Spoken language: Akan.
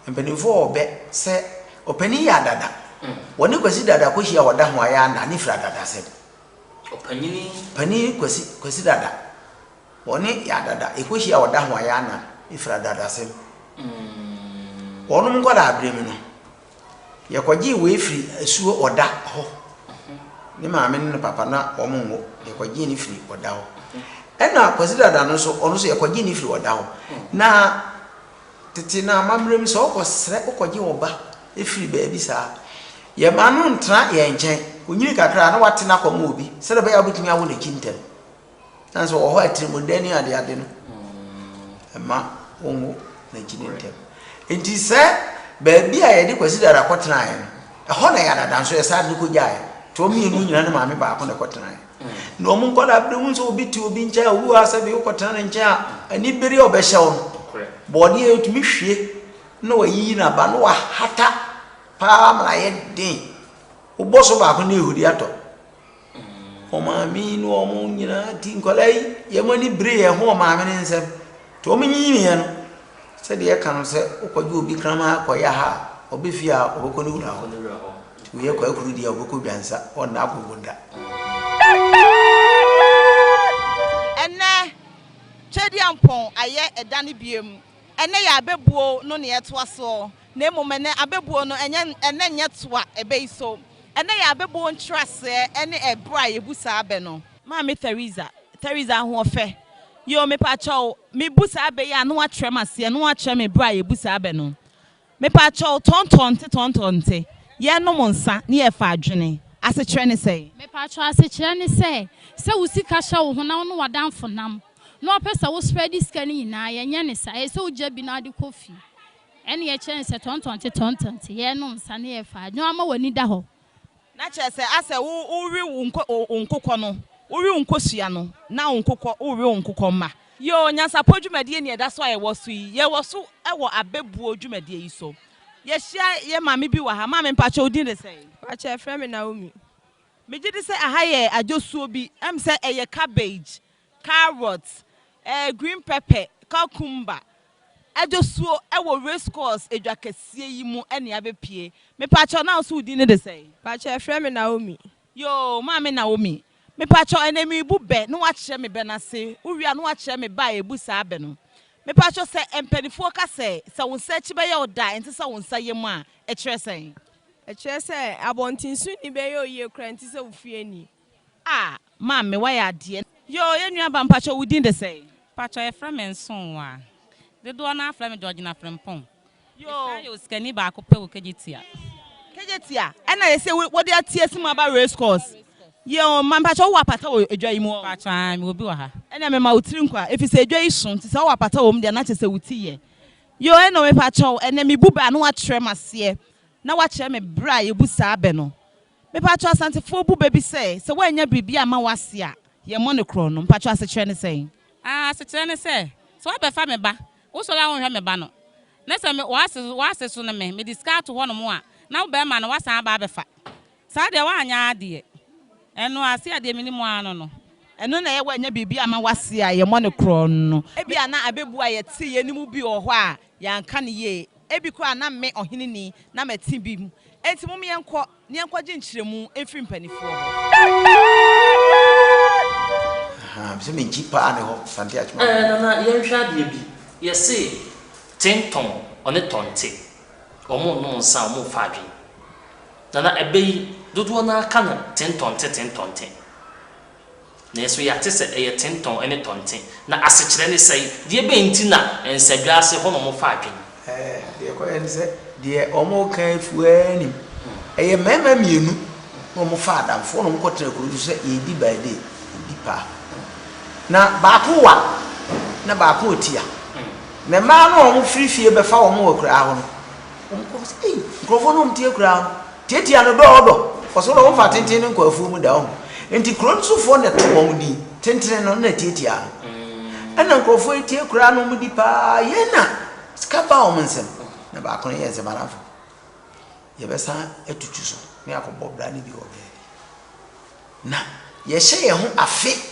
Mpanimfoɔ wɔ bɛ sɛ ɔpanin yɛ adada. Wɔne Kwasi Dada kɔhyia a ɔda ho ayɛ ana ne firi adadasɛm. Ɔpanyini. Panin Kwasi Kwasi Dada. Wɔne yɛ adada ɛkɔhyia a ɔda ho ayɛ ana ne firi adadasɛm. Wɔnom nkwadaa berɛ mu no, yɛkɔgyee wei firi asuo ɔda hɔ. Ne maame ne ne papa na wɔn nwo. Yɛkɔgyee no firi ɔda hɔ. Ɛna Kwasi Dada no nso, ɔno nso yɛkɔgyee no firi ɔda hɔ. Na Tete no amammerɛ mu, sɛ wokɔsrɛ, wokɔgye wo ba firi baabi saa a, yɛmma no ntena yɛn nkyɛn. Ɔnyini kakra a, na wate no akɔma obi sɛdeɛ ɛbɛyɛ a wobɛtumi awo n'akyi ntɛm. Ɛsiane sɛ wɔ hɔ a atirimude ne adeade no, ɛma wonwo n'akyi no ntɛm. Nti sɛ baabi a yɛde Kwasi Dada kɔtenaeɛ no, ɛhɔ na yɛadada nso yɛsan de no kɔgyaeɛ. Nti wɔn mmienu nyinaa ne maame baako na ɛkɔtenaeɛ. Na wɔn nkwadaa bere hu sɛ obi te obi nkyɛn a, obi wɔ ha sɛ bi wokɔtena ne nkyɛn a, anibere a ɔbɛhyɛ wo no, bɔɔdeɛ yɛ otumi hwie na wayiyi n'aba na wahata paa ma ayɛ den. Wobɔ so baako na ehuri atɔ. Wɔn maame yi ne wɔn nyinaa ti nkwadaa yi, yɛn ani bere yɛn ho wɔ maame ne nsam. Nti wɔn nyiniiɛ no, sɛdeɛ yɛka no sɛ wokɔgye obi kraman akɔyɛ ha a, ɔbɛ fie a ɔbɛkɔ ne wura hɔ. Nti woyɛ kwakuru deɛ a ɔbɛkɔ dwansa, ɔnna agogo da. Ɛnnɛ, Tweaduampɔn ayɛ ɛda no biom. Ɛnnɛ yɛ abɛbuo no nea ɛtoa soɔ, na mmom ɛnnɛ abɛbuo no ɛnyɛ ɛnnɛ nyɛ toa ɛbɛ yi so. Ɛnnɛ yɛ abɛbuo nkyerɛaseɛ ne ɛberɛ a yɛbu saa abɛ no. Maame Theresa, Theresa Ahoɔfɛ, yoo mepakyɛw, mebu saa abɛ yi a na woakyerɛ me aseɛ, na woakyerɛ me berɛ a yɛbu saa abɛ no. Mepakyɛw, tɔntɔnte tɔntɔnte, yɛnom nsa ne yɛfa adwene, asekyerɛ ne sɛn? Mepakyɛw, asekyerɛ ne sɛ, sɛ wo sika hyɛ wo ho na wo ne w'adamfo nam, na ɔpɛ sɛ wo spread sika no nyinaa, yɛnyɛ no saa, ɛyɛ sɛ wogya bi na wode kɔ fie. Ɛne yɛkyerɛ no sɛ tɔntɔnte tɔntɔnte, yɛnom nsa ne yɛfa adwene, ama w'ani da hɔ. Na kyerɛ sɛ asɛ wo wowe wo nko wo nkokɔ no, wowe wo nkosua no, na wo nkokɔ wowe wo nkokɔ mma. Yoo, Nyansapɔ dwumadie ne ɛda so a yɛwɔ so yi, yɛwɔ so wɔ abɛbuo dwumadie yi so. Yɛahyia yɛ maame bi wɔ ha. Maame mpakyɛ wo din de sɛn? Mpakyɛ yɛfrɛ me Naomi. Megye di sɛ aha yɛ adwosuo bi, ɛm sɛ ɛyɛ cabbage, carrot, eh, green pepper, cucumber, Adwosuo wɔ race course edwa kɛseɛ yi mu ɛne abɛpie. Mepakyɛw na wo nso wo din ne de sɛn? Pakyɛ yɛfrɛ me Naomi. Yoo maame Naomi, mepakyɛw ɛnɛ merebu bɛ na woakyerɛ me bɛ no ase, wo wie a na woakyerɛ me bɛ a yɛbu saa bɛ no. Mepakyɛw sɛ mpanifoɔ ka sɛ, sɛ wo nsa akyi bɛyɛ wo dɛ a ɛnte sɛ wo nsa yam a, ɛkyerɛ sɛn? Ɛkyerɛ sɛ abɔntensoni bɛyɛ oyie koraa ɛnte sɛ wo fieni. Ah maame wayɛ adeɛ. Yoo yɛn nua ba mpakyɛw wo din de sɛn? Mpakyɛw yɛfrɛ me Nsonwa. Dodoɔ no ara frɛ me Georgina Frimpong. Yoo. Mesan yɛ osikani baako pɛ wɔ Kejetia. Kejetia ɛna yɛsɛ wɔde ate asi mu aba race course. Yoo ma mpakyɛw wowɔ apata wɔ edwa yi mu ɔɔ? Mpakyɛw ae mewɔ bi wɔ ha. Ɛnea mema wo tiri nkwa efisɛ edwa yi so nti sɛ wowɔ apata wɔ mu deɛ na kyerɛ sɛ wo ti yɛ. Yoo ɛna mepakyɛw ɛnɛ mebu bɛ a na woakyerɛ m'aseɛ na woakyerɛ me berɛ a yɛbu saa bɛ no. Mepakyɛw Asantefoɔ bu bɛ bi sɛ, sɛ woannya biribi amma w'ase a, yɛmmɔ no korɔno. Mpakyɛw asekyerɛ ne sɛn? Ah, asekyerɛ ne sɛ, sɛ woabɛfa me ba, wosɔre a wonhwɛ me ba no, na sɛ me, w'ase, w'ase so ne me, mede sika ato hɔnom a, na wo barima no, woasan aba abɛfa. Saa deɛ, woanyɛ adeɛ. Ɛno, ase a deɛ menim ara no no. Ɛno na ɛyɛ woannya biribi amma w'ase a, yɛmmɔ no korɔno. Ebia na abɛbu a yɛteeɛ no mu bi wɔ hɔ a, yɛanka no yie. Ebi koraa na me, ɔheneni, na mate bi mu. Enti mom yɛnkɔ na yɛnkɔgye nkyerɛmu mfiri mpanimfoɔ hɔ. Ahaa mesɛ me nkyi paa ne hɔ Asante Akyem Ɛɛ Nana yɛnhwɛ adeɛ bi, yɛse Tentɔn ɔne Tɔnte wɔn nnom nsa wɔn fa adwene. Nana ɛbɛ yi dodoɔ no ara ka no Tentɔnte Tentɔnte. Nanso yɛate sɛ ɛyɛ tentɔn ne tɔnte, na asekyerɛ ne sɛn? Deɛ bɛn nti na nsadwa ase hɔ na wɔfa adwene? Ɛɛ, deɛ ɛkɔyɛ ne sɛ, deɛ wɔreka afu ara nim. Ɛyɛ mmarima mmienu na wɔfa adamfoɔ na wɔkɔtena kuro so sɛ yɛredi birthday, yɛredi paa. Na baako wa na baako ɔtia. Na mmaa no a wɔfiri fie bɛfa wɔn wɔ akuraa hɔ no, Wɔkɔ sɛ, Ei, nkurɔfoɔ no a wɔte akuraa no, tiatia no dɔɔdɔ. Ɔsɛ wode wɔmfa tenten no nkɔ afuo mu da ɔho. Enti kuro no sofoɔ na ɛto wɔn din, tentene no na tiatia no. Ɛna nkurɔfoɔ yi te akuraa no wɔdi paa, yei na sika ba wɔn nsam. Na baako no yɛ nsɛmmadamfo. Yɛbɛsan atutu so na yɛakɔbɔ bra no bi wɔ baabi. Na yɛhyɛ yɛn ho afe.